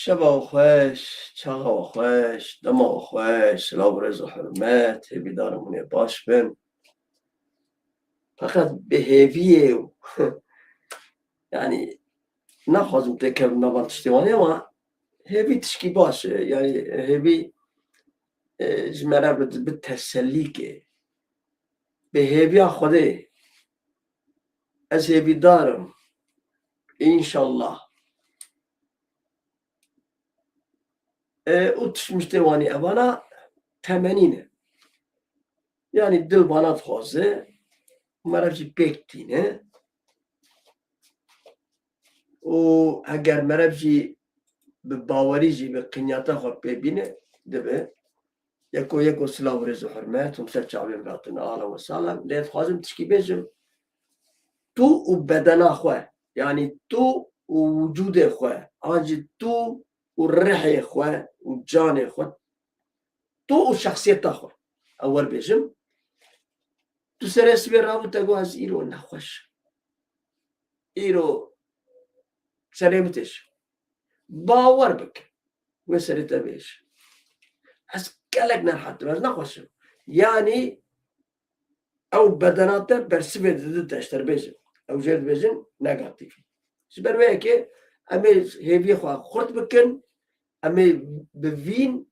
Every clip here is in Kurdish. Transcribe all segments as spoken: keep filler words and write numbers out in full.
Şeva we xweş, çaxa we xweş, dema we xweş, silav û rêz û hurmet, hêvîdarim hûn ê baş bin. Feqet bi hêviyê û, yanî, naxwazim têkevim nava tiştê wan ê, ama hêvî tişkî baş e. Yanî, hêvî, e, ji me re bi, bi tesellî ke. Bi hêviya Xwedê ez hêvîdar im. Înşallah. E, û tişt miştê wanî evana temenî ne. Yanî dil vana dixwaze, meriv jî pêk tîne. Û heger meriv jî bi bawerî jî bi qinyata xwe pê bîne, dibe. Yeko yeko silav û rêz û hurmet, hûn ser çavên ve hatin, ahlan we sahlan. Lê dixwazim tişkî bêjim. Tu û bedena xwe, yanî tu û wicûdê xwe, an jî tu û rihê xwe û canê xwe, tu û şexsiyeta xwe. Ew wer bêjim, tu serê sibê rabû te got, ez îro nexweş im. Îro serê min têş. Bawer bike. Wê serê te bêj. Ez gelek nerehet im, ez nexweş im. Yanî ew bedena te bersivê dide te, ji te re bêjin. Ew jê dibêjin negatîf. Ji ber wê yekê em ê hêviyê xwe xurt bikin, em ê bi vîn,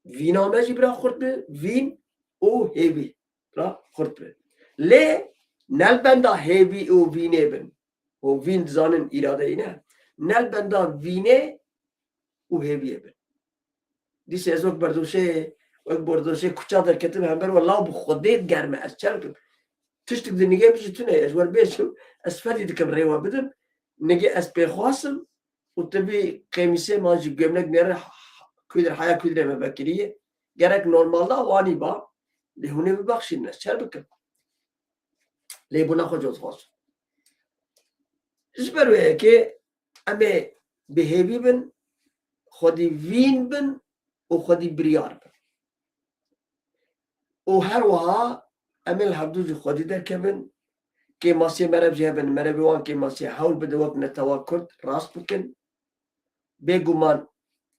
vîna me jî bira xurt be, vîn û hêvî bira xurt be. Lê ne li benda hêvî û vînê bin. Û vîn dizanin îradeyî ne. Ne li benda vînê û hêviyê bin. Dîsa ez wek berdoşê, wek berdoşê kuça derketim, hember we law bi Xwedê digerme, ez çer bikim. Tiştik di nigê min jî tune ye, ez wer bêjim, ez fedî dikim rê we bidim. Nigê ez pêxwas im û tu vî qêmîsê man jî gömlek nêre, kudir haya kudirê me vekiriye. Gerek normalda wanî ba, lê hûn ê bibexşînin, ez çer bikim. Lê bûna xwe cot dixwazim. Ji ber wê yekê em ê bi hêvî bin, xwedî vîn bin û xwedî biryar bin. Û her wiha em ê li hevdû jî xwedî derkevin, kêmasiyê merev jî hebin, merevê wan kêmasiyê hewl bide wek netewa Kurd rast bikin. Bêguman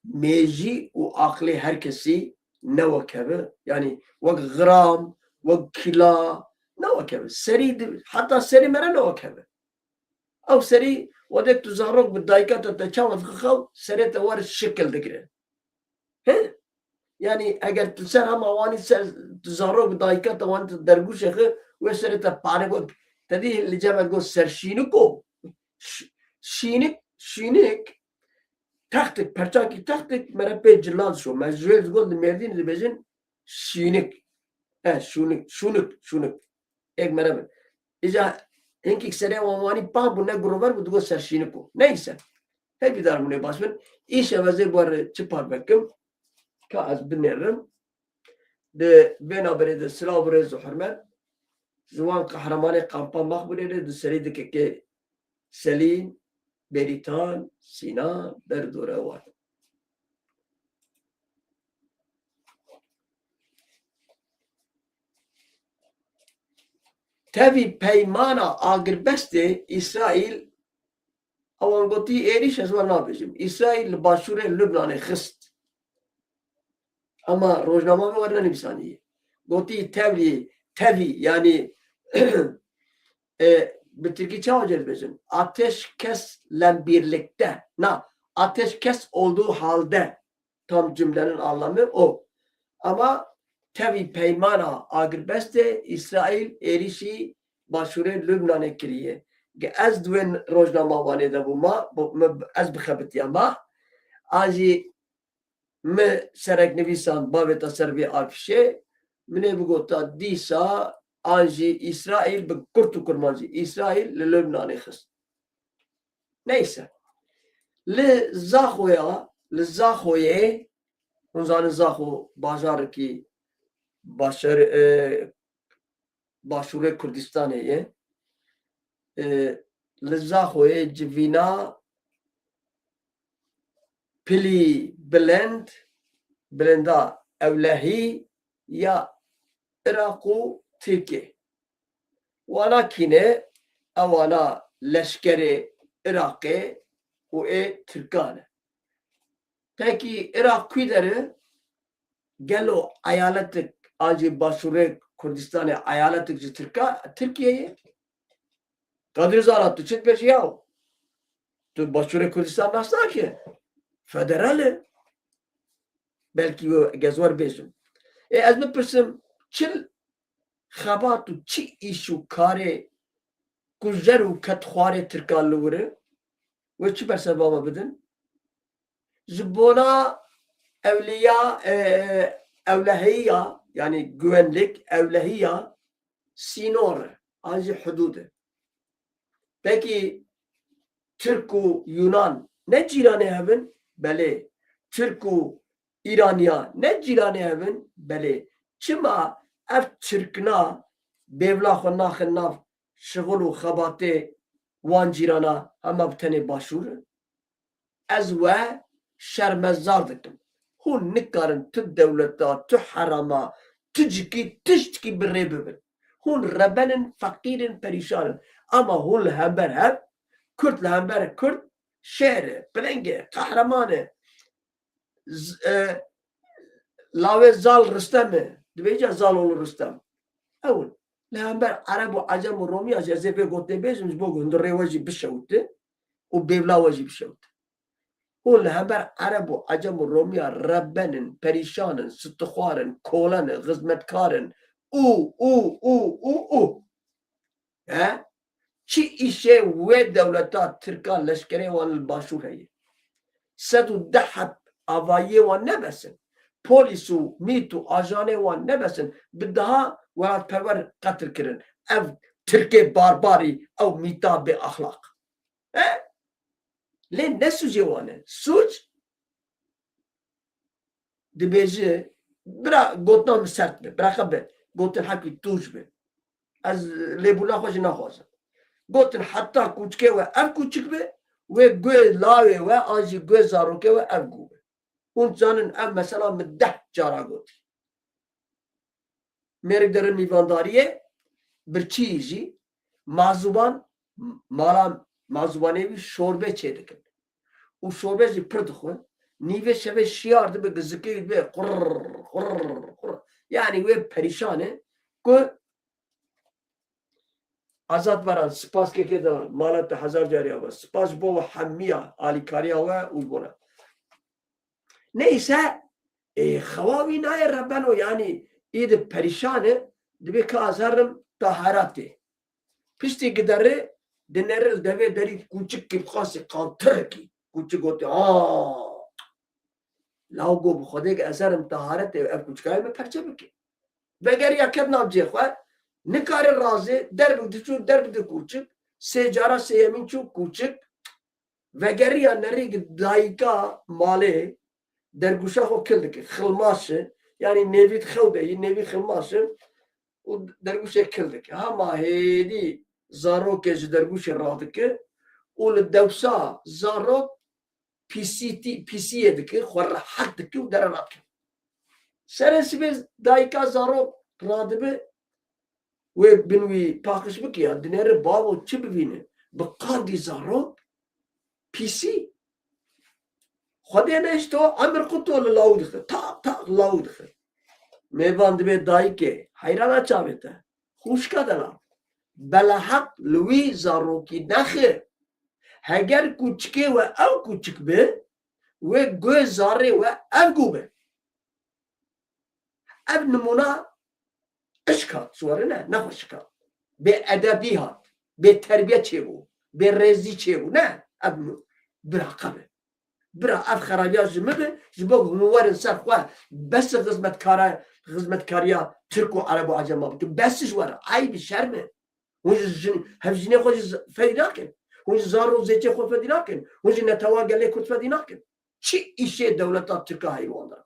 mêjî û aqilê her kesî ne wek hev e. Yanî wek xiram, wek kila ne wek hev e. Serî di-, heta serê me re ne wek hev e. Ew serî, wedek tu zarok bi dayika te, te çawa dixe xew, serê te wer şikil digire. He? Yanî eger tu ser hema wanî ser, tu zarok bi dayika te wanî tu dergûşê xwe, wê serê te pare got. Te dî li cem me got serşîniko. Ş-, şînik, şînik, textik, perçakî textik, mere pê cila dişo. Me ji wê digot li Mêrdînê dibêjin şînik. E, şûnik, şûnik, şûnik. Êk mere bin. Îca hinkîk serê wan wanî pa bû, ne gurover bû, digot serşîniko. Neyse. Hêvîdar hûn ê baş bin. Îşev ez ê bi we re çi par vekim, ka ez binêrim. Di vê navberê de silav û rêz û hurmet. Ji wan qehremanê kampa Mexbûrê re di serî dikekê Selîn, Bêrîtan, Sînan, ber dore wan. Tevî peymana agirbestê Îsraîl, ewan gotî êrîş, ez wan nabêjim. Îsraîl li başûrê Lubnanê xist. Ama rojnama me were nenivîsaniye. Gotî tevlî, tevî, yanî, e, bi tirkî çawa cê dibêjin? Ateşkesle birlikte. Na, ateşkes olduğu halde tam cümlenin anlamı o. Ama tevî peymana agirbestê Îsraîl êrîşî başûrê Lubnanê kiriye. Ge ez di wên rojnama wanê de bûma, bo-, me, ez bixebitiyama. An jî mi serek nivîsan bavêta ser vê arfişê, min ê bigota dîsa an jî Îsraîl bi kurt û kurmancî Îsraîl li Lubnanê xist. Neyse. Li Zaxoya, li Zaxoyê, hûn zanin Zaxo bajarekî başer-, e, başûrê Kurdistanê ye. E, li Zaxoyê civîna pilî bilind, bilinda ewlehî ya Iraq û Tirkê. Wana kî ne? Ewana leşkerê Iraqê û ê Tirkan e. Pekî Iraq kwî der e? Gelo eyaletik an jî Başûrê Kurdistanê eyaletik ji Tirka, Tirkiyeyê? Kadir Zana, tu çi dibêjî yaw? Tu Başûrê Kurdistan nas nake. Federal e. Belkî we gez wer bêjim. Ê, ez bipirsim, çi xebat û çi îş û karê ku jer û ket xwarê Tirkan li wir e? We çi bersiva me bidin? Ji bona ewliya, e, ewlehiya, yanî güvenlik, ewlehiya sînor e, an jî hudûd e. Pekî Tirk û Yunan ne cîranê hev in? Belê. Tirk û Îraniya ne cîranê hev in? Belê. Çima ev Tirkna bêvla xwe naxin nav şixul û xebatê wan cîrana hema bi tenê Başûr in? Ez we şermezar dikim. Hûn nikarin tu dewleta, tu herama, tu cikî, tiştkî bi rê bibin. Hûn reben in, feqîr in, perîşan in. Ama hûn li hember hev, Kurd li hember Kurd, şêr e, piling e, qehreman e. Z-, e, lawê Zal Rustem e. Dibêje Zal oğlu Rustem. Ew in. Li hember Ereb û Ecem û Romiya jî ez ê vê gotinê bêjim, ji bo ku hundirê we jî bişewite û bêvla we jî bişewite. Hûn li hember Ereb û Ecem û Romiya reben in, perîşan in, stixwar in, kolen in, xizmetkar in û, û, û, û, û. He? Çi îşê wê dewleta Tirka leşkerê wan li Başûr heye? Sed û deh heb avayiyê wan ne bes in. Polîs û mît û ajanê wan ne bes in. Bi daha welatperwer qetil kirin. Ev Tirkê barbarî, ew mîta bê axlaq. He? Lê ne sûcê wan e. Sûc dibêje, bira gotina min sert be, bira xwe be, gotin hekî tûj be. Ez lêbûna xwe jî naxwazim. Gotin heta kûçikê we ev kûçik be, wê guhê lawê we an jî guhê zarokê we ev guh be. Hûn dizanin ev mesela min deh cara gotî. Mêrik derin mîvandariyê, birçî jî mazûban, mala mazûbanê wî şorbe çêdikin. Û şorbe jî pir dixwin. Nîvê şevê şiyar dibe, gizikê wî dibe qurr, qurr, qurr. Yanî wê perîşan e ku Azad Baran, spas kekê de mala te hezar cariya be. Spas ji bo we hemiya alîkariya we û ji bo re. Neyse, e, xewa wî nayê rebeno, yanî î di perîşan e, dibê ka ez herim ta Heratê. Piştî giderê, dinêre li devê derî kûçikî bi qasî qantirikî. Kûçik gotî, ha! Law got, bi Xwedê ge ez herim ta Heratê ev kûçikayê min perçe bike. Vegeriya ket nav cihê xwe, nikare razê, derbik diçû, derbik di kûçik, sê cara sêyemîn çû kûçik, vegeriya nerî dayika malê, dergûşa xwe kil dike, xilmaş e, yanî nêvî xew de yî, nêvî xilmaş e û dergûşê kil dike. Hema hêdî zarokê ji dergûşê radike û li dewsa zarok pîsîtî-, pîsiyê dike, xwe rehet dike û dere radike. Serê sibê dayika zarok radibe, wê bin wî paqij bike ya, dinêre bavo çi bivîne? Bi qandî zarok, pîsî. Xwedê neşto, emir quto li lawî dixe. Tak, tak, lawî dixe. Mêvan dibê dayikê, heyrana çavê te. Xwişka delal. Beleheq li wî zarokî nexe. Heger kûçikê we ew kûçik be, wê guhê zarê we ev guh be. Ev nimûna Eşk hat, ji we re ne, nexweşik hat. Bê edebî hat, bê terbiye çêbû, bê rêzî çêbû. Ne, ev mi-, bira qe be. Bira ev xerabiya ji min be, ji bo hûn werin ser xwe, bes e xizmetkara-, xizmetkariya Tirk û Ereb û Ecema bikin. Bes ji we re, eyb e, şerm e. Hûn ji jin-, hevjînê xwe jî z-, fedî nakin. Hûn ji zar û zêçê xwe fedî nakin. Hûn ji netewa gelê Kurd fedî nakin. Çi îşê dewleta Tirka heywan de?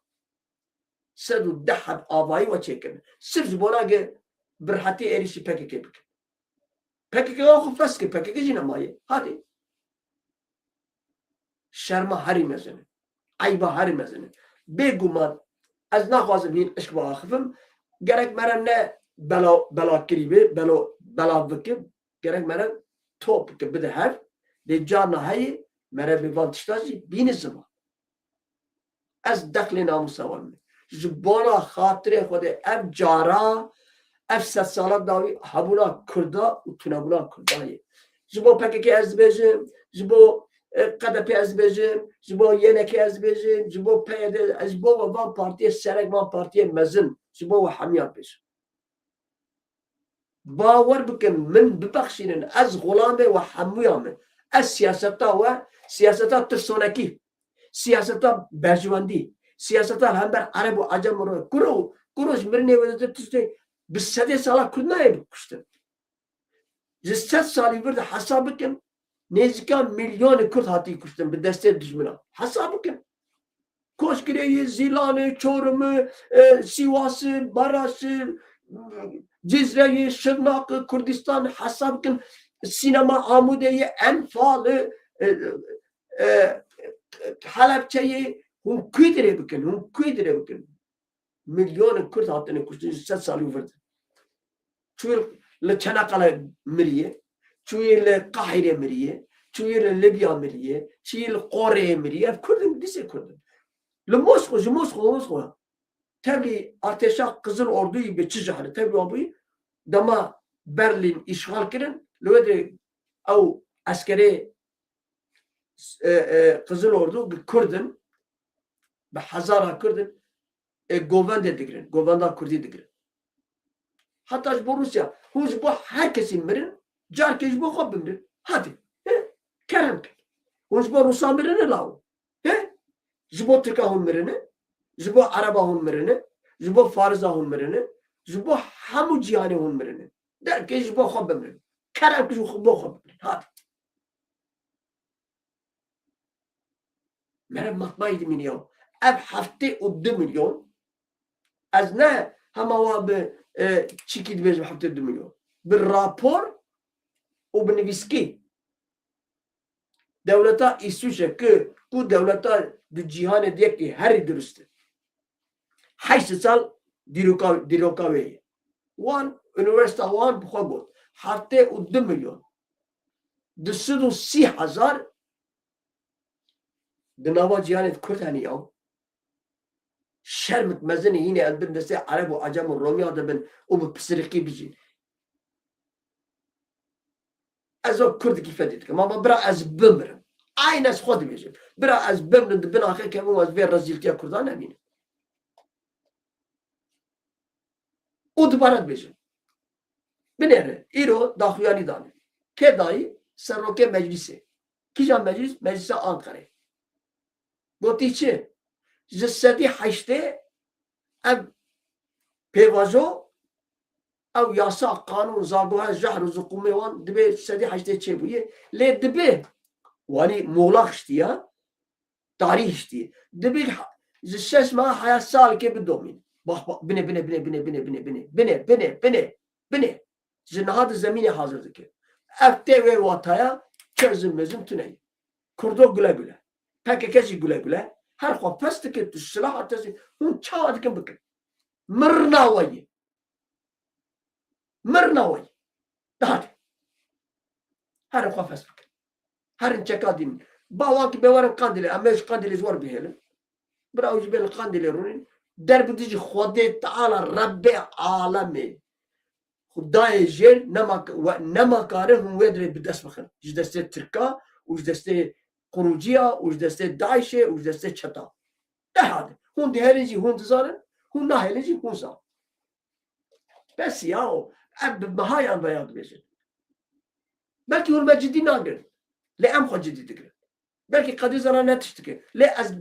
Sed û deh heb avayî we çêkirin. Sirf ji bona ge bi rehetî êrîşî P K K bikin. P K K ya xwe fes kir, P K K jî nemaye. Hadê. Şerma herî mezin e. Eyba herî mezin e. Bêguman ez naxwazim hîn işk biaxivim. Gerek mere ne bela, belakirî be, belo, belav bike, gerek mere top bike, bide hev. Lê carna heye mere bi van tişta jî bîne ziman. Ez deqlê namûsa wan me. Ji bona xatirê Xwedê ev cara, ev sedsala dawî hebûna Kurda û tunebûna Kurda ye. Ji bo P K K ez dibêjim, ji bo, e, K D P ez dibêjim, ji bo Y N K ez dibêjim, ji bo P Y D, ez ji bo van partiyê serek, van partiyê mezin, ji bo we hemiya dibêjim. Bawer bikin, min bibexşînin, ez xulamê we hemûya me. Ez siyaseta we, siyaseta tirsonekî, siyaseta berjwendî, siyaseta hember Ereb û Ecem û Rû-, kuro, kuro ji mirinê we de tiştê bi sedê sala Kurd nayê bikuştin. Ji sed salî vir de hesab bikin, nêzîka milyonê Kurd hatî kuştin bi destê dijmina. Hesab bikin. Koşkirê yê Zîlanê, Çorumê, e, Sîwasê, Maraşê, Cizreyê, Şirnaqê, Kurdistan hesab bikin. Sînema Amûdê yê, Enfalê, e, e, Helebçeyê, hûn kuyê dirê bikin, hûn kuyê dirê bikin. Milyonên Kurd hatine kuştin ji sed salî û vir de. Çûyî li Çenakkale miriye, çûyî li Qahîrê miriye, çûyî li Libya miriye, çûyî li Qoreyê miriye. Ev Kurd in, dîsê Kurd in. Li Moskwa, ji Moskwa, Moskwa. Tevlî artêşa Qizil Orduyî bi çi jehre, tevlî wan bûyî, dema Berlîn îşxal kirin, li wê de ew eskerê, e, e, Qizil Ordu bi Kurd in, bi hezara Kurd in, e, govendê digirin, govenda Kurdî digirin. Heta ji bo Rûsya, hûn ji bo her kesî mirin, carkê ji bo xwe bimirin. Hadi, he, kerem kin. Hûn ji bo Rûsa mirine lawo. He? Ji bo Tirka hûn mirine, ji bo Ereba hûn mirine, ji bo Farisa hûn mirine, ji bo hemû cîhanê hûn mirine. Derkê ji bo xwe bimirin. Kerem kin ji bo xwe bimirin. Hadi. Mere matmayî dimîne ya. Ev heftê û du milyon, ez ne hema wa bi, e, çîkî dibêjim heftê û du milyon. Bi rapor û bi nivîskî dewleta Îswîçre ki, ku dewleta di cîhanê di yekê herî dirust e. Heşt sal dîroka, dîroka wê ye. Wan, unîversîta wan bi xwe got, heftê û du milyon, du sed û sî hezar di nava cîhanê de Kurd hene ya. Şermik mezin e, yine em bin destê Ereb û Ecem û Romiya de bin û bi pisirikî bijîn. Ez o Kurdikî fedî dikim. Ama bira ez bimirim. Aynî ez xwe dibêjim. Bira ez bimirim, di bin axê kevim, ez vê rezîltiya Kurdan nemînim. Û dubare dibêjim. Binêre, îro daxuyanî dane. Kê dayî? Serokê meclîsê. Kîjan meclîs? Meclîsa Ankarê. Gotî çi? Ji sedî heştê ev pêvajo, ew yasa, qanûn, zagohe, jehr û ziqûmê wan dibê sedî heştê çêbûye. Lê dibê wanî mola xiştiye, tarîh hiştiye. Dibê ha-, ji şeş meha heya salekê bidomîn. Bax, bax, binê, binê, binê, binê, binê, binê, binê, binê, binê, binê, binê. Ji niha di zemînê hazir dike. Ev tê wê wataya çözüm mezin tune ye. Kurdo gule gule. P K K jî gule gule. Her xwe fes dike, tu silah ateşî, hûn çawa dikin bikin. Mirna we ye. Mirna we ye. Daha de. Herin xwe fes bikin. Herin çeka dînin. Ba wan ki bê werin Qandîlê, em ê ji Qandîlê ji wer bihêlin. Bira ew ji bê li Qandîlê rûnin. Derbidijî Xwedê Teala Rebbê alemê. Xwedayê jêr nema, we, nema karin hûn wê dirê bi dest bixin. Ji destê Tirka û ji destê Qurûciya û ji destê DAIŞê û ji destê çeta. Dehade. Hûn dihêlin jî hûn dizanin, hûn nahêlin jî hûn zanin. Bes ya, ev bi mehayan veya dibêjin. Belkî hûn me cidî nagirin. Lê em xwe cidî digirin. Belkî Qedî Zana ne tişt dike. Lê ez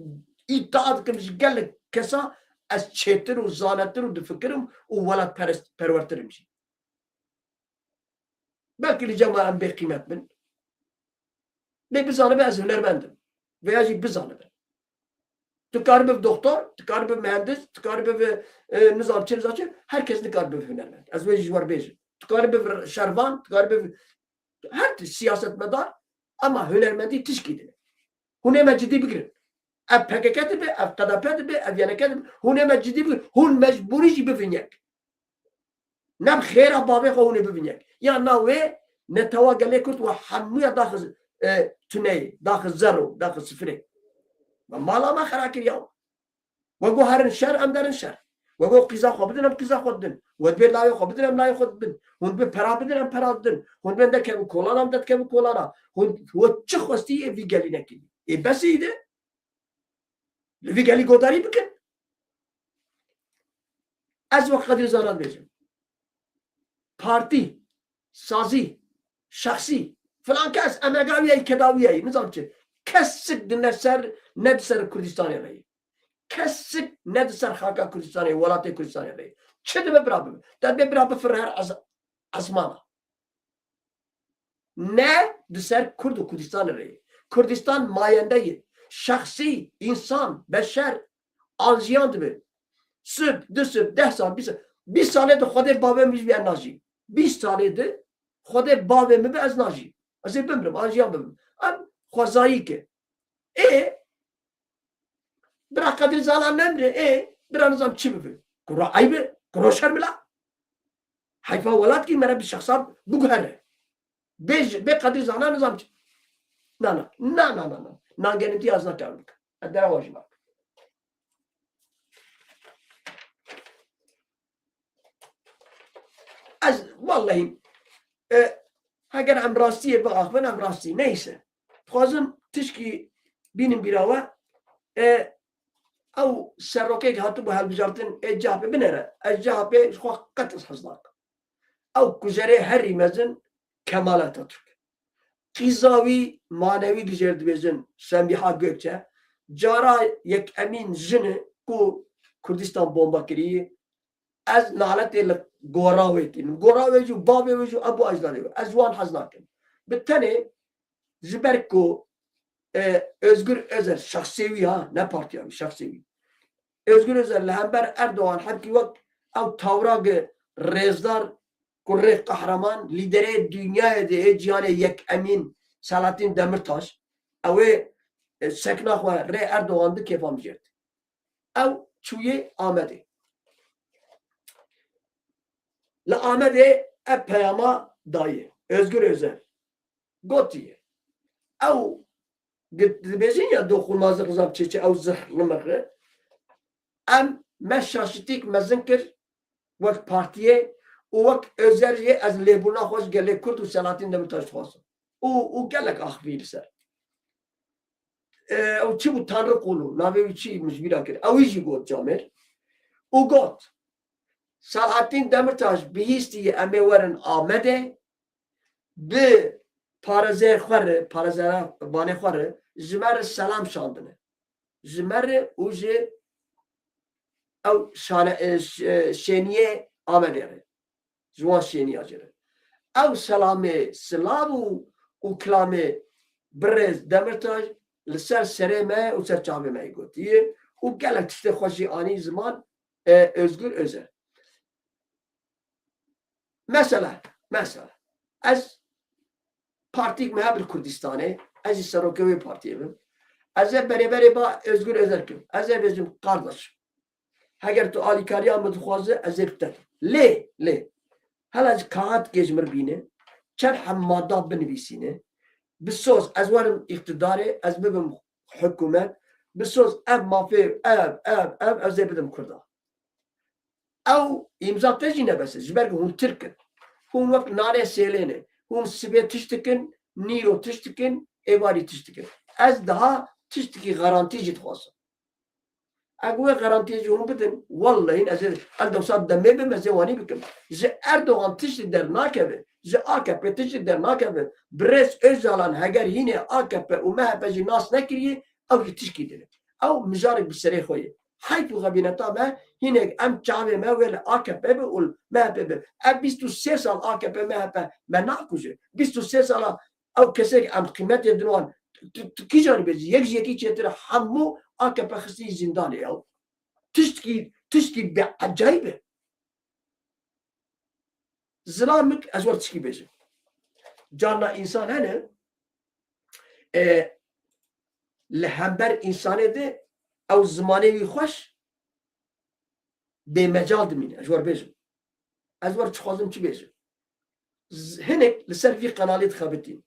îdia dikim ji gelek kesa ez çêtir û zanetir û difikirim û welatperest, perwertir im jî. Belkî li cem me em bêqîmet bin. Lê bizanibe ez hunermend im. Veya jî bizanibe. Tu karî biv doktor, tu karî biv mühendis, tu karî biv, e, nizam çi, nizam çi, her kes nikare biv hunermend. Ez wê jî ji we re bêjim. Tu karî biv şervan, tu karî biv her tişt, siyasetmedar, ama hunermendî tişkî din e. Hûn ê me cidî bigirin. Ev P K K dibe, ev K D P dibe, ev Y N K dibe. Hûn ê me cidî bigirin. Hûn mecbûrî jî bivin yek. Ne bi xêra bavê xwe hûn ê bivin yek. Ya na wê netewa gelê Kurd we hemûya daxi, e, tuneyê, daxi zero, daxi sifirê. Me mala me xera kir ya. We got herin şer, em derin şer. We got qîza xwe bidin, em qîza xwe didin. We dibê layê xwe bidin, em layê xwe dibin. Hûn dibê pera bidin, em pera didin. Hûn dibên derkevin kolana, em derdikevin kolana. Hûn, we çi xwestî ê vî gelî nekiriye? Ê besî de. Li vî gelî godarî bikin. Ez wek Qedir Zana dibêjim. Partî, sazî, şexsî, filan kes emega wî ye, keda wî ye, nizam çi. Kesik di ne ser, ne di ser Kurdistanê re ye. Kesik ne di ser xaka Kurdistanê, welatê Kurdistanê re ye. Çi dibe bira bibe? Te dibê bira bifirre her ez-, ezmana. Ne di ser Kurd û Kurdistanê re ye. Kurdistan mayende ye. Şexsî, însan, beşer, an jiyan dibe. Sib, du sib, deh sal, bîst sal, bîst salê di Xwedê bavê min ji bî ez najî. Bîst salê di Xwedê bavê min bi ez najî. Ez ê bimrim, an jiyan bibim. Em xwezayî ke. Ê, bira Qedir Zana nemre, ê, bira nizam çi bibe. Kuro eyb e, kuro şerm e la. Heyfa welat kî mere bi şexsan biguhere. Bê, bê Qedir Zana nizam çi. Na, na, na, na, na, na. Nangenintî ez nakarim bikim. Ez derewa jî nakim. Ez, wallahî, e, heger em rastiyê biaxivin, em rastî. Neyse. Dixwazim tişkî bînim bîra we. E, ew serokek hatibû helbijartin, ê C H P binêre. Ez C H P ji xwe qet ez hez nakim. Ew kujerê herî mezin Kemal Atatürk. Qîza wî manewî li jêr dibêjin Semîha Gökçe. Cara yekemîn jin e ku Kurdistan bomba kiriye. Ez naletê li gora wê tînim. Gora wê jî û bavê wê jî û ebu ecdadê wê. Ez ji wan hez nakim. Bi tenê ji ber ku, e, Özgür Özel şexsê wî ha, ne partiya wî, şexsê wî. Özgür Özel li hember Erdogan hemkî wek ew tawragê rêzdar, kurê qehreman, lîderê dinyayê de ê cîhanê yekemîn Selahattin Demirtaş, ew ê, e, sekna xwe rê Erdogan di kêfa mijêrt. Ew çûyê Amedê. Li Amedê ev peyama dayê. Özgür Özel. Gotiye. Ew gi-, dibêjin ya doxulmazlık nizam çi çi, ew zihlimixi. Em me şaşitîk mezin kir wek partiyê û wek Özel yê ez lêbûna xwe ji gelê Kurd û Selahattin Demirtaş dixwazim. Û, û gelek axivî li ser. E, ew çi bû, Tanrı kulu, navê wî çi, min ji bîra kir. Ew jî got camêr. Û got, Selahattin Demirtaş bihîstiye em ê werin Amedê, bi parêzê xwe re, parêzevanê xwe re, ji me re selam şandine. Ji me re û ji ew şane-, e, ş-, e, şêniyê Amedê re. Ji wan şêniya jê re. Ew selamê, silav û, û kilamê birêz Demirtaş li ser serê me û ser çavê me yê gotiye û gelek tiştê xwe jî anî ziman, e, Özgür Özel. Mesela, mesela, ez partîk me hebe li Kurdistanê, ez jî serokê wê partiyê bim. Ez ê berêberê ba Özgür Özel kim. Ez ê bêjim, kardeşim, heger tu alîkariya min dixwaze, ez ê bi te kim. Lê, lê, hela ji kaxetikê ji min bîne, çend heb madda binivîsîne, bi soz ez werim îqtidarê, ez bibim hikûmet, bi soz ev mafê, ev, ev, ev, ez ê bidim Kurda. Ew îmza te jî ne bes e, ji ber ku hûn Tirk in. Hûn wek nanê sêlê ne. Hûn sibê tişt dikin, nîro tişt dikin, êvarî tişt dikin. Ez daha tiştekî garantî jî dixwazim. Eger wê garantiyê jî hûn bidin, wellehî ez ê, ez dewsa demê bim, ez ê wanî bikim. Ji Erdogan tiştî dernakeve, ji A K P tiştî dernakeve. Birêz Ocalan heger hînê A K P û M H P jî nas nekiriye, ew jî tişkî din e. Ew mijarek bi serê xwe ye. Heyf û xebîneta me, hinek em çavê me wê li A K P be û li M H P be. Ev bîst û sê sal A K P M H P me nakuje. Bîst û sê sala ew kesek em qîmetê din wan, tu, tu kîjan bêjî, yek ji yekî çêtir e, hemû A K P xistî zîndanê ew. Tiştkî, tiştkî bi ecayîb e. Zilamik, ez wer tişkî bêjim. Carna însan hene, e, li hember însanê de ew zimanê wî xweş bêmecal dimîne. Ez wer bêjim. Ez wer çixwazim çi bêjim. Z-, hinek li ser vî qenalê dixebitîn.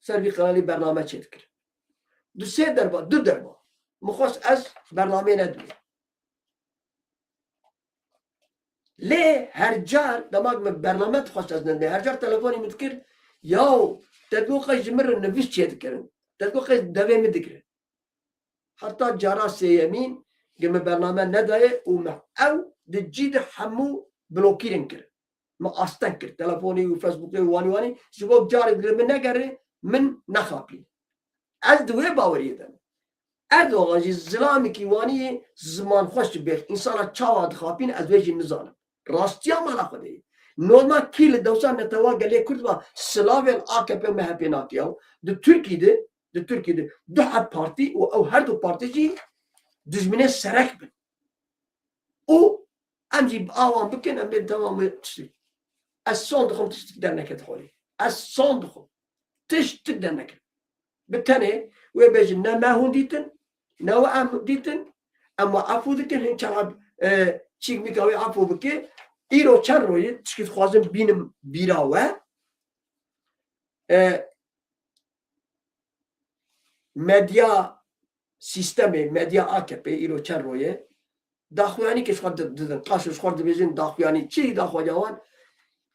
Ser vî qenalê bername çêdikir. Du sê derba, du derba. Min xwest ez bernameyê nedimê. Lê her car, dema min bername dixwest ez nedibe, her car telefonê min dikir, yaw, te digot qey ji min re nivîs çêdikirin. Te digot qey devê min digirin. Heta cara sêyemîn ge min bername nedaye û me ew di cî de hemû blokîrin kir. Me asteng kir. Telefonê û Facebookê û wanî wanî. Ji bo carê li min negerê, min nexapî. Ez di wê baweriyê de me. Erdogan jî zilamekî wanî yê zimanxweş bêx. Însana çawa dixapîne ez wê jî nizanim. Rastiya mala Xwedê ye. Normal kî li dewsa netewa gelê Kurd va silavên A K P M H P nake ya. Di Tirkî de, di Tirkî de du heb partî û ew her du partî jî dijminê serek bin. Û em jî bi awan bikin, em bên temam tiştî. Ez son dixwim tiştik derneket xorî. Ez son dixwim. Tiştik derneket. Bi tenê wê bêjin ne me hûn dîtin, ne we em dîtin, em we efû dikin, hin çawa, e, çîk mîka wê efû bike. Îro çend royê tişkî dixwazim bînim bîra we. E, medya, sîstemê, medya A K P îro çend royê, daxuyanî ke ji xwe di-, didin. Qaşo ji xwe dibêjin daxuyanî. Çi daxuya wan?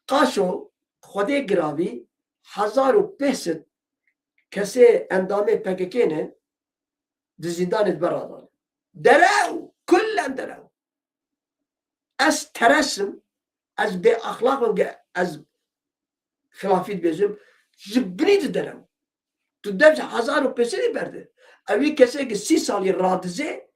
Qaşo, Xwedê giravî, hezar û pênc sed kesê endamê P K K ne, di zîndanê dibe radane. Derew! Kullen derew! Ez teresim, ez bêexlaq im ge ez xilafî dibêjim, ji binî di derew. Tu dev ji hezar û pênc sedî berde. Ewî kesê ki sî salî radizê,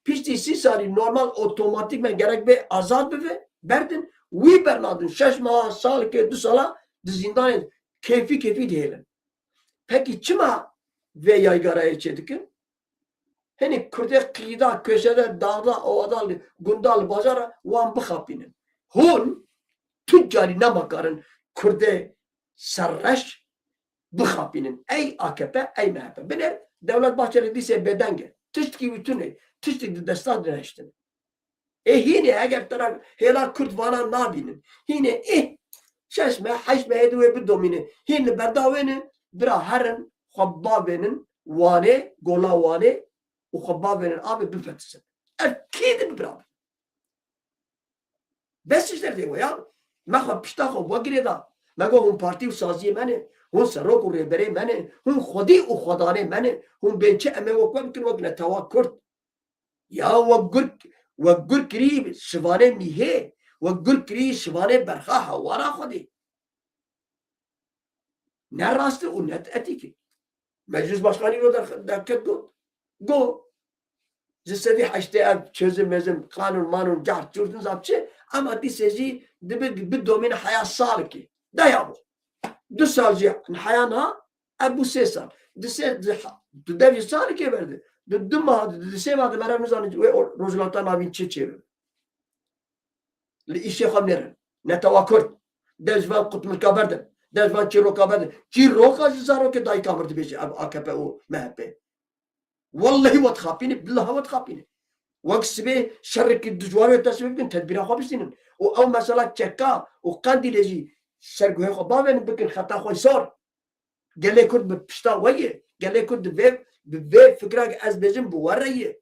piştî sî salî normal otomatîkmen gerek bê azad bibe, berdin, wî bernadin. Şeş meha, salekê, du sala di zîndanê keyfî keyfî dihêlin. Pekî çima vê yaygarayê çêdikin? Hinî Kurdê qîda, köşede, dağda, ovada, li gunda, li bajara wan bixapînin. Hûn tu carî nema karin Kurdê serreş bixapînin. Ey A K P, ey M H P. Binêr Dewlet Bahçeli dîsê bêdeng e. Tiştkî wî tune, tiştik di desta de nehiştine. Ê hînê eger te re hêla Kurd vana nabînin. Hînê ê şeş meh, heşt mehê di wê bidomîne. Hîn li berda wê ne, bira herin, xwe bavênin Wanê, gola Wanê û xwe bavênin avê bifetisin. Ev kî din bira? Bes ji derdê we ya. Me xwe pişta xwe we girê da. Me got hûn partî û saziyê me ne. Hûn serok û rêberê me ne. Hûn xwedî û xwedanê me ne. Hûn bên çi em ê wek we bikin wek netewa Kurd. Ya we gur, we gur kirî şivanê mîhê, we gur kirî şivanê berxa hewara Xwedê. Ne rast e û ne etîk e. Meclis Başkanî îro derx-, derket got. Got. Ji sedî heştê ev çözüm mezim, qanûn manûn, cart çurt nizam çi, ama dîsê jî dibe bidomîne heya salekê. Daya bû. Du sal jî heya niha, ev bû sê sal. Di sê, di ha-, di dev jî salekê berde. Di du mah, di, di sê mah de meriv nizane wê o-, Rojhilata Navîn çi çêbibe. Li îşê xwe nêrin. Netewa Kurd. Dev ji van qutmilka berdin. Dev ji van çîroka berdin. Çîroka ji zarokê dayika min dibêje ev A K P û M H P. Wellehî we dixapîne, billaha we dixapîne. Wek sibê şerekî dijwar wê dest pê bikin, tedbîra xwe bistînin. Û ew mesela Çeka û Qendîlê jî ser guhê xwe bavênin bikin xeta xwe sor. Gelê Kurd bi pişta we ye. Gelê Kurd bi vê, bi vê fikra ez bêjim bi we re ye.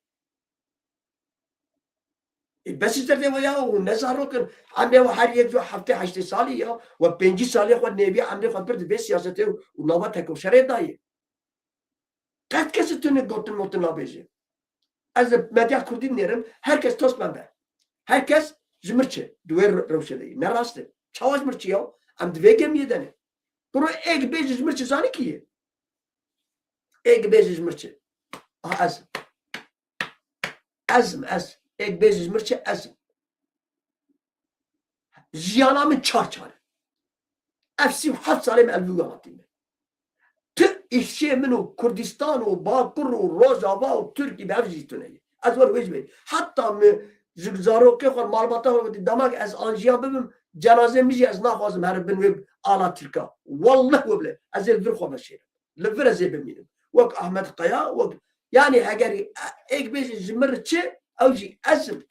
Ê, bes ji derdê we ya, hûn ne zarok in. Emrê we her yek ji heftê heştê salî ya. We pêncî salê xwe nêvî emrê xwe bir di vê siyasetê û, û nava tekoşerê dayê. Qet kes tune gotin motin nabêje. Ez li medya kurdî nêrim, her kes tost me be. Her kes ji mir çi, di wê re-, rewşe de ye. Ne rast e. Çawa ji mir çi ya? Em di vê gemiyê de ne. Biro êk bêje ji mir çi, zanî kî ye? Êk bêje ji mir çi? Aha, ez. Ez im, ez. Êk bêje ji mir çi, ez im. Jiyana min çar çar e. Ev sî û heft salê min ev vî welatî me. Tu îşê min û Kurdistan û Bakur û Rojava û Tirkî bi ev jî tune ye. Ez wer wê jî bêjim. Heta min ji zarokê xwe, malbata xwe gotî, dema ez anjiya bibim, cenazê min jî ez naxwazim here bin wê ala Tirka. Wallah we bile, ez ê li vir xwe veşêrim. Li vir ez ê bimînim. Wek Ahmet Kaya, wek, yanî heger êk bêje ji mir çi, ew jî ez im.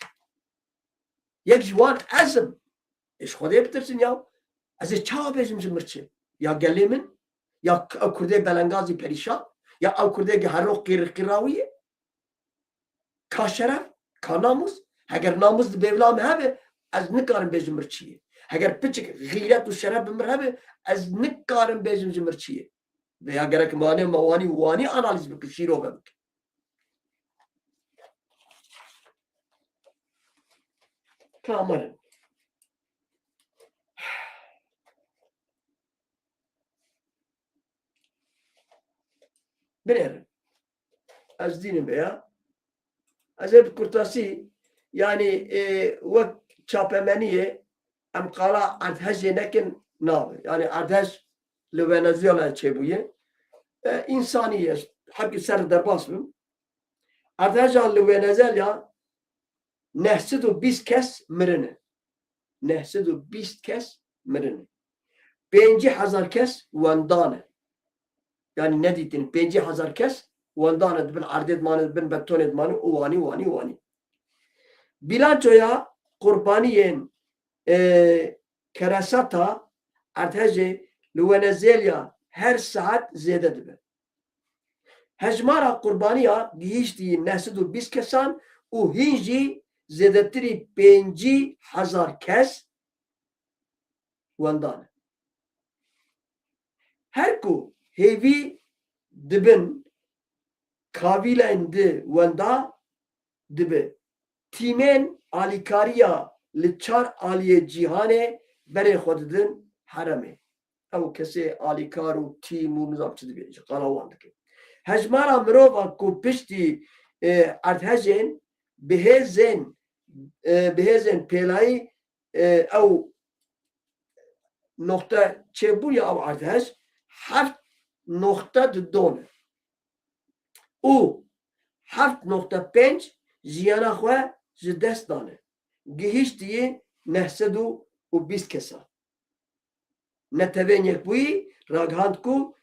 Yek ji wan ez im. Ê ji Xwedê bitirsin ya. Ez ê çawa bêjim ji mir çi? Ya gelê min? Ya k-, ew Kurdê belengazî perîşan? Ya ew Kurdê ki her roj qîr qîra wî ye? Ka şeref, ka namûs? Heger namûs di bêvla me hebe, Ez nikarim bêjim mir çi ye. Heger piçik xîret û şeref bi mir hebe, ez nikarim bêjim ji mir çi ye. Vêya gerek mane me wanî, wanî analîz bike, şîrove bike. Kamerin. Binêrin. Ez dînim be ya. Ez ê bi kurtasî, yanî, e, wek çapemeniyê em qala erdhejê nekin nabe. Yanî erdhej li Venezuela çêbûye. E, însanî ye. Hepkî ser derbas bim. Erdheja li Venezuela neh sed û bîst kes mirine. Neh sed û bîst kes mirine. Pêncî hezar kes wendane. Yanî nedîtin, pêncî hezar kes wendane, di bin erdê dimane, di bin betonê dimane û wanî, wanî, wanî. Bilançoya qurbaniyên, e, keresata erdhejê li Wenezelya her saet zêde dibe. Hejmara qurbaniya gihîştî neh sed û bîst kesan û hîn jî zêdetirî pêncî hezar kes wendan e. Her ku hêvî dibin kavîlên di wenda dibe. Tîmên alîkariya li çar aliyê cîhanê berê xwe didin heremê. Ew kesê alîkar û tîm û nizam çi dibê, ji qala wan dike. Hejmara mirovan ku piştî, e, erdhejên bi hêzên, e, bi hêzên pêlayî, e, ew noxte çêbûn ya ew erdhej heft noxte di don e. Û heft noxte pênc jiyana xwe ji dest dane. Gihîştiye neh sed û bîst kesa. Netewên Yekbûyî ragihand ku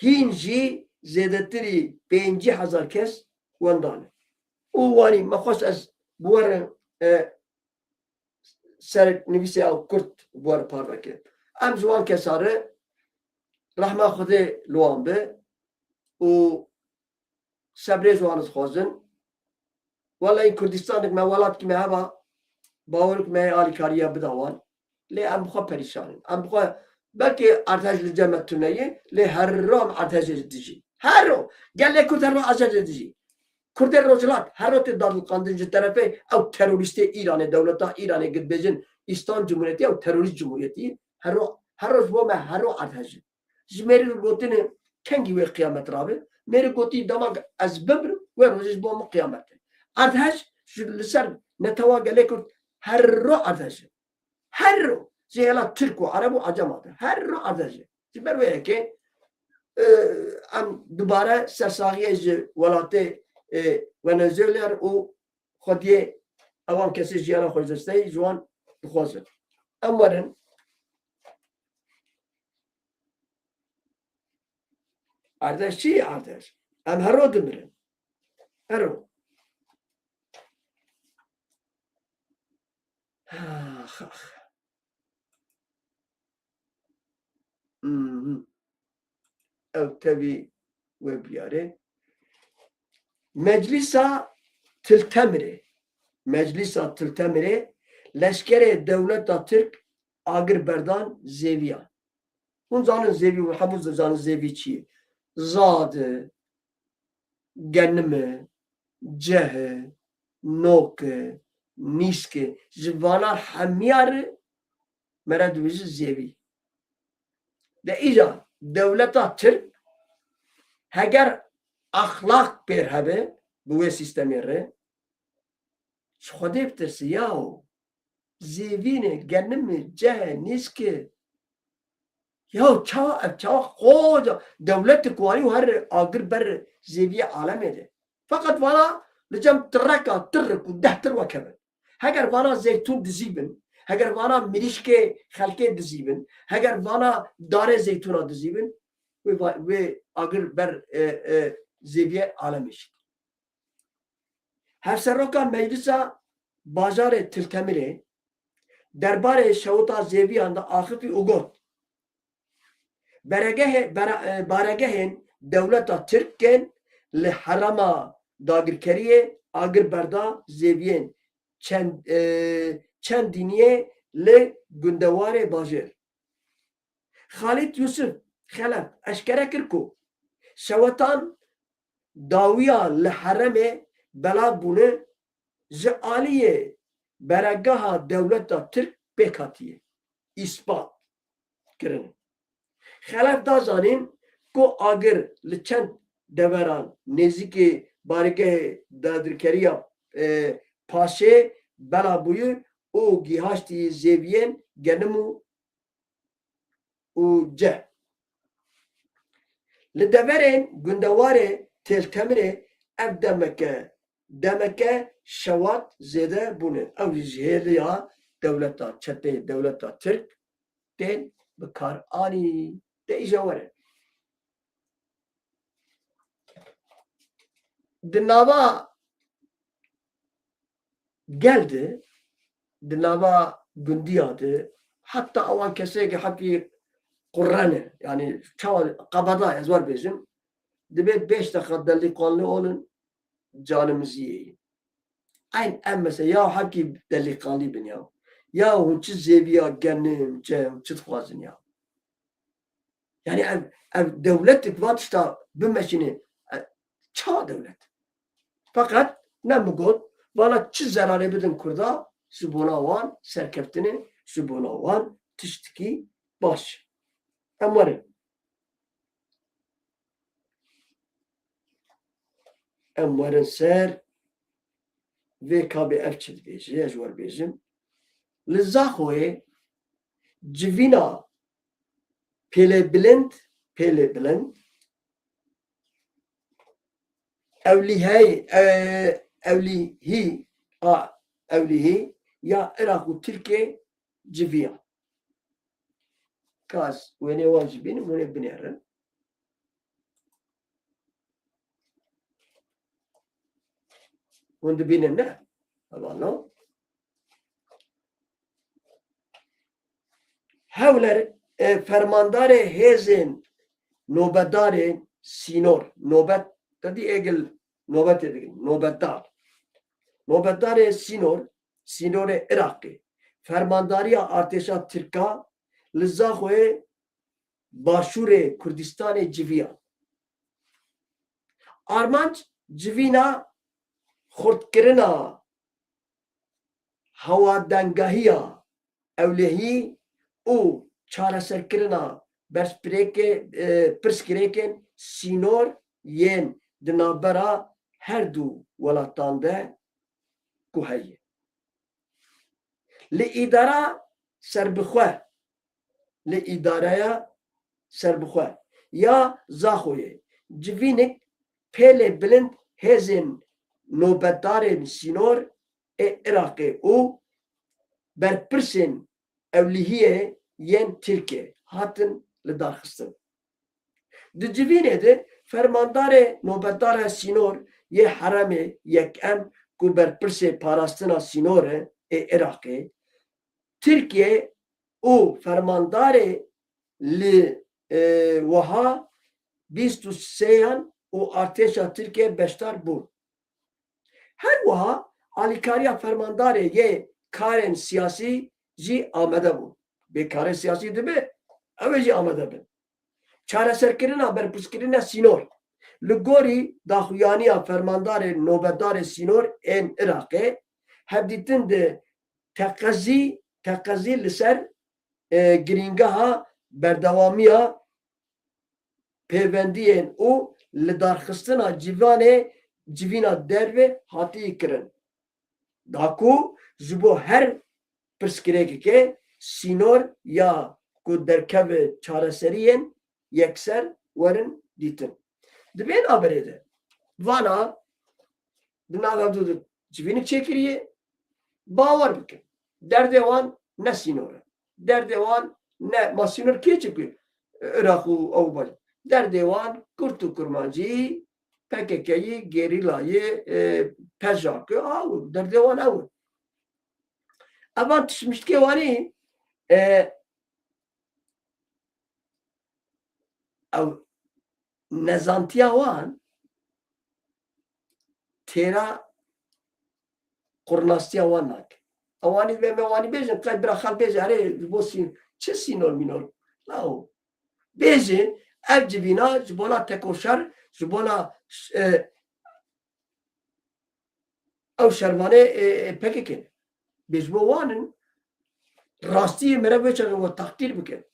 hîn jî zêdetirî pêncî hezar kes wendan e. Û wanî me xwest ez bi we re, e, sernivîsê ew kurt bi we re parve kirim. Em ji wan kesa re rehma Xwedê li wan be û sebrê ji wan dixwazin. Wela in Kurdistanek me, welatkî me heba, bawerek me alîkariya bida wan. Lê em bi xwe perîşan in. Em bi xwe, belkî erdhej li cem me tune ye, lê her ro em erdhejê dijî. Her ro. Gelê Kurd her ro erdhejê dijî. Kurdê Rojhilat her ro tê dadilqandin ji terefê ew terorîstê Îranê, dewleta Îranê, gidbêjin Îslam Cumhuriyetî, ew terorîst cumhuriyetî. Her ro, her ro ji bo me, her ro erdhej e. Ji mêrî re gotine, kengî wê qiyamet rabe? Mêrî gotî, dema ez bimrim, wê rojê ji bo min qiyamet e. Erdhej ji, li ser netewa gelê Kurd her ro erdhej e. Her ro. Ji hêla Tirk û Ereb û Ecema de. Her ro erdhej e. Ji ber wê yekê, e, em dubare sersaxiyê ji welatê, e, Venezuela û xwediyê ewan kesê jiyana xwe ji dest deyî, ji wan dixwazin. Em werin. Erdhej çi ye erdhej? Em her ro dimirin. Her ro. Ax, ax. Mhm. Ew tevî we biyare. Meclîsa Til Temirê. Meclîsa Til Temirê leşkerê dewleta Tirk agir berdan zêviyan. Hûn zanin zêvî, hûn hemû zanin zêvî çi ye? Zad e, genim e, ceh e, nok e, nîsk e. Ji vana hemiya re me re dibêje zêvî. De îca dewleta Tirk heger exlaq pêr hebe bi wê sîstemê re, ji Xwedê bitirse yaw. Zêvîn e, genim e, ceh e, nîsk e. Ya çawa, ev çawa qoca dewletik wanî û her agir ber zêviyê alemê de. Feqet vana li cem tireka tirrik û deh tir wekeve. Heger vana zeytûn dizîbin, heger vana mirîşkê xelkê dizîbin, heger vana darê zeytûna dizîbin, wê va-, wê agir ber, e, e, zêviyê alemê şî. Hevseroka Meclisa Bajarê Til Temirê derbarê şewita zêviyan de axifî û got, Beregehê-, bere-, e, baregehên dewleta Tirk yên li herêma dagirkeriyê agir berda zêviyên çend, e, çend dîniyê li gundewarê bajêr. Xalîd Yûsif Xelef eşkere kir ku şewetan dawiya li heremê belav bûne ji aliyê beregeha dewleta Tirk pêk hatiye îspat kirin. Xelef da zanîn ku agir li çend deveran nêzîkî barîgehê dagirkeriya, e, Paşê belav bûye û gihaştî zêviyên genim û û ceh. Li deverên gundewarê Têl Temirê ev demeke, demeke şewat zêde bûne. Ew jî ji hêliya dewleta, çeteyê dewleta Tirk tên bi kar anî. De îja were. Di nava gel de, di nava gundiya de, heta awan kesê ke hepî qurre ne, yanî çawa qebeda ez wer bêjim, dibê beş deqa delîqanlî olin, canimizî yê. Eyn em mesela ya hepkî delîqanlî bin ya. Ya hûn çi zêviya genim, çi, hûn çi dixwazin ya. Yani ev, ev dewletik va tişta bimeşîne, e, ça dewlet? Feqet ne min got, vana çi zerarê bidin Kurda, ji bona wan serkeftinê, ji bona wan tiştikî baş. Em werin. Em werin ser vê kabê ev çi dibêje, ez wer bêjim. Li Zaxoyê civîna pêlê bilind, pêlê bilind, ewlîhey, e, ewlîhî, a, ewlîhî ya Iraq û Tirkiyê civiya. Ka ez wênê wan jî bînim, hûn ê binêrin. Hûn dibînin, ne? Hevalno. Hewler, e, fermandarê hêzên nobedarên sînor, nobet, te dî êgil nobetê digin, nobetdar. Nobetdarê sînor, sînorê Iraqê, fermandariya artêşa Tirka li Zaxoyê Başûrê Kurdistanê civiya. Armanc civîna xurtkirina hewadengahiya ewlehî û çareserkirina bersbirêkê, e, pirsgirêkên sînor yên di navbera her du welatan de ku heye. Li îdara serbixwe, li îdareya serbixwe ya Zaxoyê civînik pêlê bilind hêzên nobetdarên sînor ê Iraqê û berpirsên ewlehiyê yên Tirkiyê hatin lidarxistin. Di civînê de fermandarê nobetdara sînor yê heremê yekem ku berpirsê parastina sînor e ê Iraqê, Tirkiye û fermandarê li, e, wiha bîst û sêyan û artêşa Tirkiye beşdar bûn. Her wiha alîkariya fermandarê yê karên siyasî jî amade bû. Bê karê siyasî dibe, ew ê jî amade bin. Çareserkirina berpirskerîna sînor. Li gorî daxuyaniya fermandarê nobetdarê sînor ên Iraqê, hevdîtin di teqezî, teqezî li ser, e, girîngeha berdewamiya pêvendiyên û lidarxistina civînê, civîna derve hatî kirin. Da ku ji bo her pirsgirêkeke sînor ya ku derkeve çareseriyên yekser werin dîtin. Di vê navberê de vana di nav hev du de civînik çêkiriye, bawer bikin. Derdê wan ne sînor e. Derdê wan ne, ma sînor kê çi ku Iraq û ew bal. Derdê wan Kurd û Kurmancî, P K K'yî, gerîlayê, e, PJAK'ê, a, derdê wan ew in. Evan tişmiştikê wanî, e, ew nezantiya wan têra qurnastiya wan nake. Ewanî divê me wanî bêjin, qey bira xel bêje, erê, ji bo sî-, çi sînor mînor? Lawo. Bêjin, ev civîna ji bona tekoşer, ji bona, e, ew şervanê, e, e, P K K ne. Bê ji bo wan in, rastiyê mere vê çaxê we takdîr bike.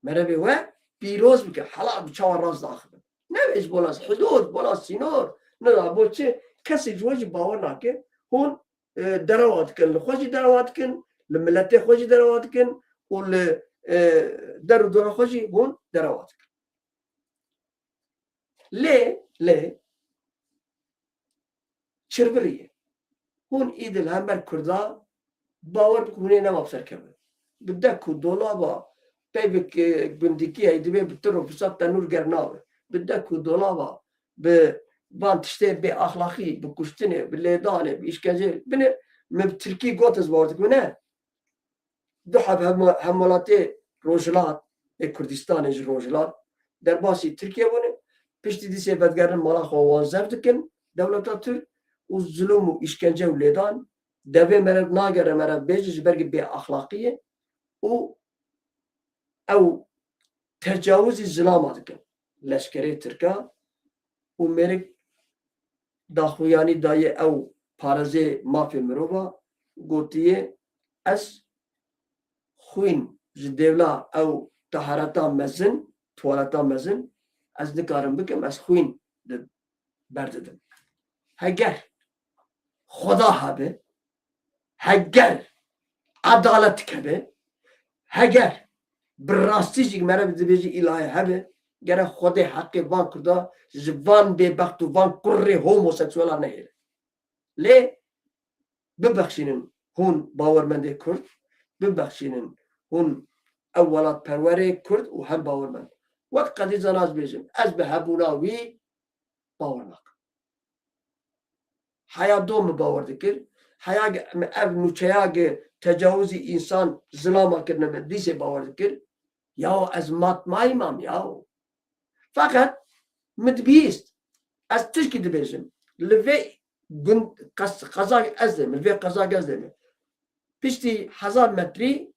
Merevê we pîroz bike. Hela bi çawa rast daxivin. Ne ji bona hidûd, bona sînor. Ne da bo çi? Kesê ji we jî bawer nake. Hûn, e, derewa dikin, li xwe jî derewa dikin, li miletê xwe jî derewa dikin û li, e, der û dora xwe jî hûn derewa dikin. Lê, lê, çirvirî ye. Hûn îdil hember Kurda bawer bikin, hûn ê nema bi ser keve. Bi dek û dolaba peyvek, e, gundîkî heye, divê bi tir û fisat tenûr germ nabe. Bi dek û dolaba, bi van tiştê bêaxlaqî, bi kuştinê, bi lêdanê, bi îşkenceyê, binê min bi tirkî got ez bawer dikim, ne? Du heb hema-, hemwelatê Rojhilat, ê Kurdistanê ji Rojhilat, derbasî Tirkiye bûne. Piştî dîsê vedigerin mala xwe wan zef dikin dewleta Tirk û zulm û îşkence û lêdan. Devê mere nagere mere bêje ji ber ku bêaxlaqî ye û ew tecawizî zilama dikin. Leşkerê Tirka û mêrik daxuyanî daye ew parêzê mafê mirova, gotiye, ez xwîn ji dêvla ew tahareta mezin, tuwaleta mezin, ez nikarim bikim, ez xwîn di berdidim. Heger Xweda hebe, heger edalet hebe, heger bi rastî jî mere dibêjî îlahê hebe, gere Xwedê heqê van Kurda ji van bêbext û van kurê homoseksuela nehêle. Lê bibexşînin hûn bawermendê Kurd, bibexşînin hûn ew welatperwerê Kurd û hem bawermend. Wek Qedî Zana ez bêjim, ez bi hebûna wî bawer nakim. Heya do min bawer dikir. Heya ge-, min ev nûçeya ge tecawizî însan zilama kirine min dîsê bawer dikir. Yaw ez matmayî mam yaw. Feqet min dibihîst. Ez tişkî dibêjim. Li vê gund-, qez-, qeza ez dê min, li vê qeza ez dê min. Piştî hezar metrî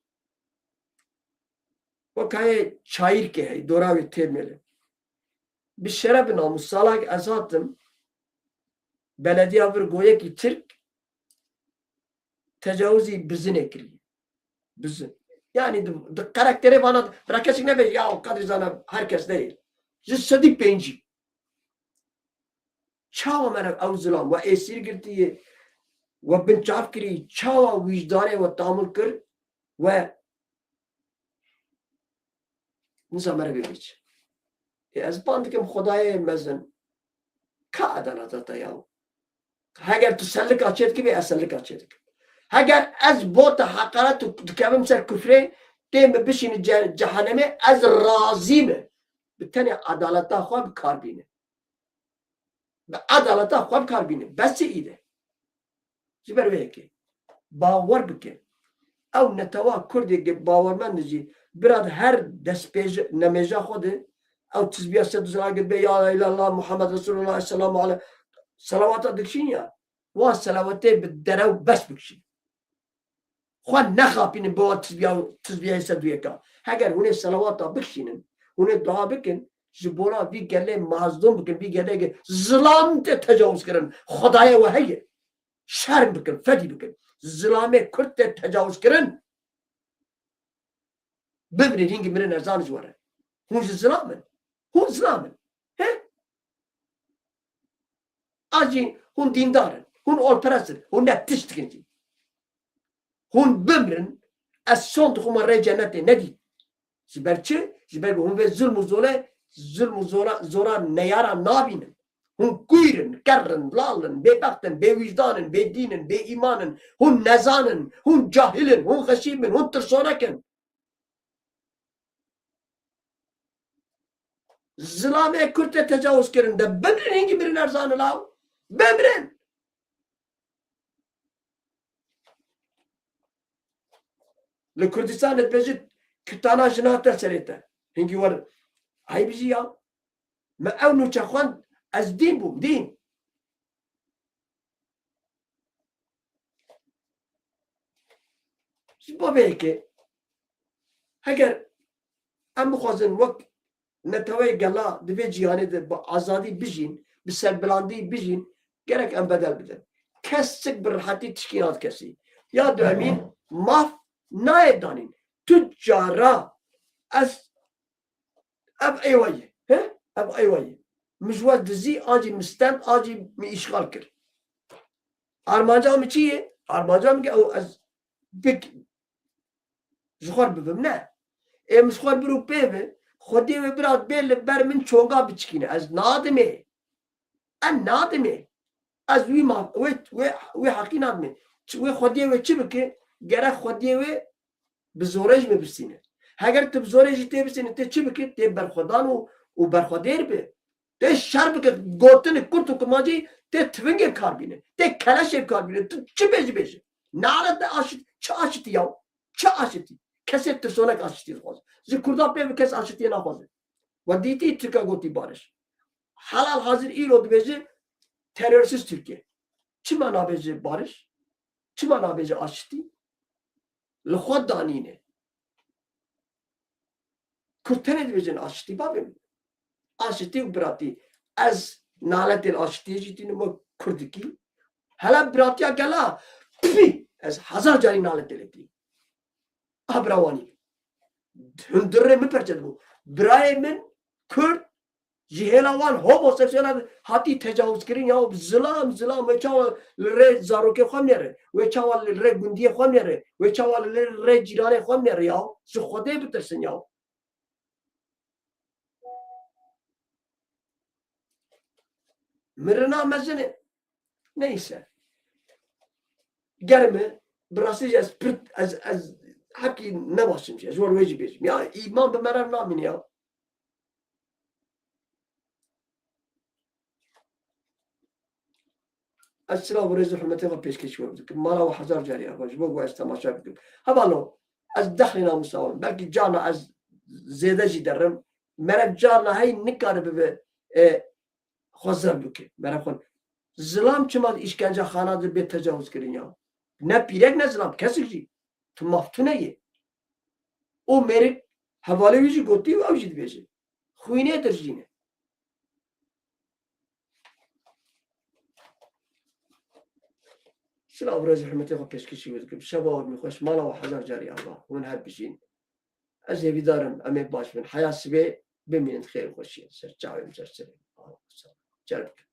wekayê çayîrkê hey, dora wê têr mêle. Bi şeref, bi namûs, salak ez hatim, belediya vir goyekî Tirk tecawizî bizinê kiriye. Bizin. Yani di, di karakterê vana, bira kesik nebe, ya Qedî Zana her kes değil. Ji sedî pêncî. Çawa mere ew zilam, we êsîr girtiye, we binçav kirî, çawa wîjdanê we tamil kir, we Nizam mere bê biç. Ê, ez ban dikim Xwedayê mezin. Ka edaleta te ya. Heger tu selika çê dikibê, ez selika çê dikim. Heger ez bo te heqaret û dikevim ser kufrê, tê min bişîni ce-, cehenemê, ez razî me. Bi tenê edaleta xwe bi kar bîne. Bi edaleta xwe bi kar bîne. Besî îde. Ji ber vê yekê. Bawer bike. Ew netewa Kurdê ge bawermend jî bira di her destpêj-, nemêja xwe de ew tizbiya sed û zira gir be, ya ilahe illallah Muhammed Resulullah selamu aleyh. Selawata dikişîn ya. Wan selawatê bi derew bes bikişîn. Xwe nexapînin bi wan tizbiya, tizbiyayê sed û yeka. Heger hûn ê selawata bikişînin, hûn ê dua bikin, ji bona vî gelê mazlûm bikin, vî gelê ge zilam tê tecawuz kirin. Xwedayê we heye. Şerm bikin, fedî bikin. Zilamê Kurd tê tecawuz kirin. Bimirin, hingî mirin erzan ji we re. Hûn ji zilam in. Hûn zilam in. He? A jî hûn dîndar in. Hûn olperest in. Hûn ne tişt dikin jî. Hûn bimirin, ez son dixwim rê cenetê nedî. Ji ber çi? Ji ber ku hûn vê zulm û zole, zulm û zora, zora neyara nabînin. Hûn kûr in, kerr in, lal in, bêbext in, bêwîjdan in, bêdîn in, bêîman in. Hûn nezan in, hûn cahil in, hûn xeşîm in, hûn tirsonek in. Zilamê Kurd tê tecawuz kirin de bimirin, hingî mirin erzan e law. Bimirin. Li Kurdistanê dibêjit kitana jina te serê te. Hingî wer, eyb jî ya. Me ew nûçe xwend, ez dîn bûm, dîn. Ji bo vê yekê, heger em bixwazin wek neteweyê gela di vê cîhanê de bi azadî bijîn, bi serbilandî bijîn, gerek em bedel bidin. Kes çik bi rihetî tişkî nade kesî. Ya duhemîn, maf nayê danîn. Tu cara ez Ev êwa ye. He? Ev êwa ye. Min ji we dizî, an jî min stend, an jî min îşxal kir. Armanca min çi ye? Armanca min ke ew ez bik ji xwe bibim, ne. Ê min ji xwe bir û pê bi, Xwediyê wê bira bê li ber min çonga biçikîne. Ez nadimê. Em nadimê. Ez wî ma, wê, wê, wê heqî nadimê. Çi, wê Xwediyê wê çi bike? Gerek Xwediyê wê bi zorê ji min bistîne. Heger tu bi zorê jî tê bistîne, tê çi bike? Tê berxwedan û, û berxwedêr be. Tê şer bike, gotinê kurt û kurmancî tê tivingê bi kar bîne. Tê keleşê bi kar bîne. Tu çi bêjî bêje. Nalet de aşit, çi aşitî ya? Çi aşitî? Kesê tirsonek aşitî dixwaze. Ji Kurda pê ve kes aşitiyê naxwaze. We dîtî Tirka gotî bariş. Helal hazir îro dibêje terörsüz Türkiye. Çima nabêje bariş? Çima nabêje aşitî? Li xwe danîne. Kurd tenê dibêjin aşitî, bavê min. Aşitî û biratî. Ez naletê li aşitiyê jî tînim, wek kurdikî. Hele biratiya gela, pî, ez hezar carî naletê lê tînim. Ah, bira wanî. Hundirê min perçe dibû. Birayê min kurd ji hêla wan homoseksuelan hatî tecawizkirin ya, zilam, zilam, wê çawa li rê zarokê xwe nêre, wê çawa li rê gundiyê xwe nêre, wê çawa li rê cîranê xwe nêre ya, ji Xwedê bitirsin ya. Mirina mezin e. Neyse. Germ e. Bi rastî jî ez pir, ez, ez hepkî ne baş im jî. Ez war wê jî bêjim. Ya, îman bi me re namîne ya. Ez silav û rêz û hurmetê xwe pêşkêşî we bikim. Mala we hezar carî ava ji bo ku ez temaşe bikim. Hevalo, ez dexlê namusa we. Belkî carna ez zêde jî derim. Merek carna hey nikare bibe, e, xwe zef bike. Merek xwe. Zilam çima di îşkencexa de bê tecawizkirin ya? Ne pîrek ne zilam, kesik jî. Tu maf tune yê. Û mêrik hevalê wî jî gotî û ew jî dibêje. Xwînê dirjîne. Silav û rêz û hurmetê xwe pêşkêşî we dikim. Şeva we bi xweş, mala we hezar carî ava. Hûn her bijîn. Ez hêvîdar im, em ê baş bin. Heya sibê bimînin xêr û xweşiyê. Ser çavê min, ser serê min. Cer bikin.